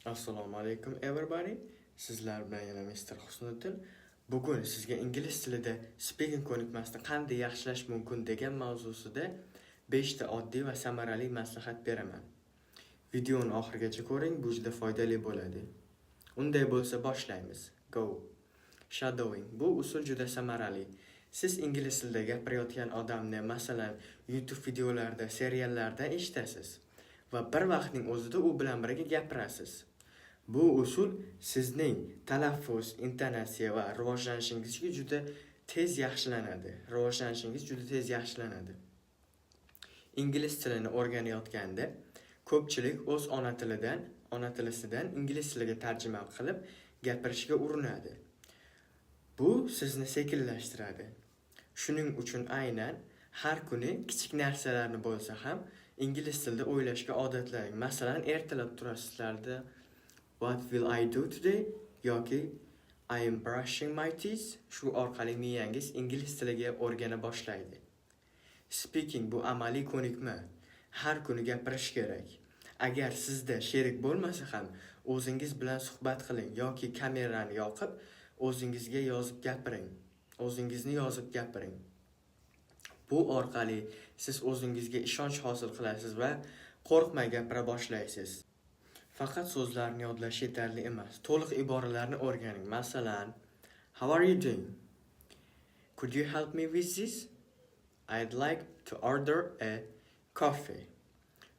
Assalomu alaykum, everybody. Sizlar bilan yana Mr. Husniddin. Bugun sizga ingliz tilida speaking ko'nikmasini qanday yaxshilash mumkin degan mavzusida 5 ta oddiy va samarali maslahat beraman. Videoni oxirigacha ko'ring, bu juda foydali bo'ladi. Unday bo'lsa, boshlaymiz. Go. Shadowing. Bu usul juda samarali. Siz ingliz tilida gapirayotgan odamni, masalan, YouTube videolarida, seriallarda eshitasiz va bir vaqtning o'zida u bilan birga gapirasiz. Bu usul sizning talaffuz, intonatsiya va rivojlanishingizga juda tez yaxshilanadi. Rivojlanishingiz juda tez yaxshilanadi. Ingliz tilini o'rganayotganda ko'pchilik o'z ona tilisidan ingliz tiliga tarjima qilib gapirishga urinadi. Bu sizni sekinlashtiradi. Shuning uchun aynan har kuni kichik narsalarni bo'lsa ham ingliz tilida o'ylashga odatlaning. Masalan, ertalab turasizlarda, "What will I do today?" yoki "I am brushing my teeth." Shu orqali miyangiz ingliz tiliga o'rgana boshlaydi. Speaking bu amaliy ko'nikma. Har kuni gapirish kerak. Agar sizda sherik bo'lmasa ham, o'zingiz bilan suhbat qiling yoki kamerani yoqib, o'zingizga yozib gapiring. O'zingizni yozib gapiring. Bu orqali siz o'zingizga ishonch hosil qilasiz va qo'rqmay gapira boshlaysiz. Faqat so'zlarni yodlash yetarli emas. To'liq iboralarni o'rganing. Masalan, "How are you doing? Could you help me with this? I'd like to order a coffee."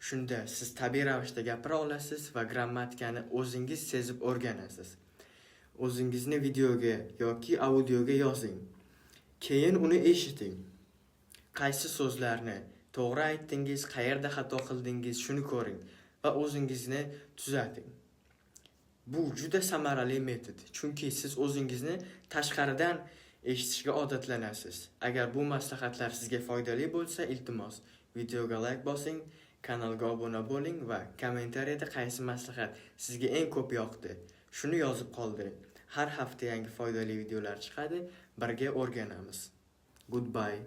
Shunda siz tabiiy ravishda gapira olasiz va grammatikani o'zingiz sezib o'rganasiz. O'zingizni videoga yoki audioga yozing. Keyin uni eshiting. Qaysi so'zlarni to'g'ri aytdingiz, qayerda xato qildingiz, shuni ko'ring va o'zingizni tuzating. Bu juda samarali metod, chunki siz o'zingizni tashqaridan eshitishga odatlanasiz. Agar bu maslahatlar sizga foydali bo'lsa, iltimos, videoga layk bosing, kanalga obuna bo'ling va kommentariyada qaysi maslahat sizga eng ko'p yoqdi, shuni yozib qoldiring. Har hafta yangi foydali videolar chiqadi, birga o'rganamiz. Goodbye.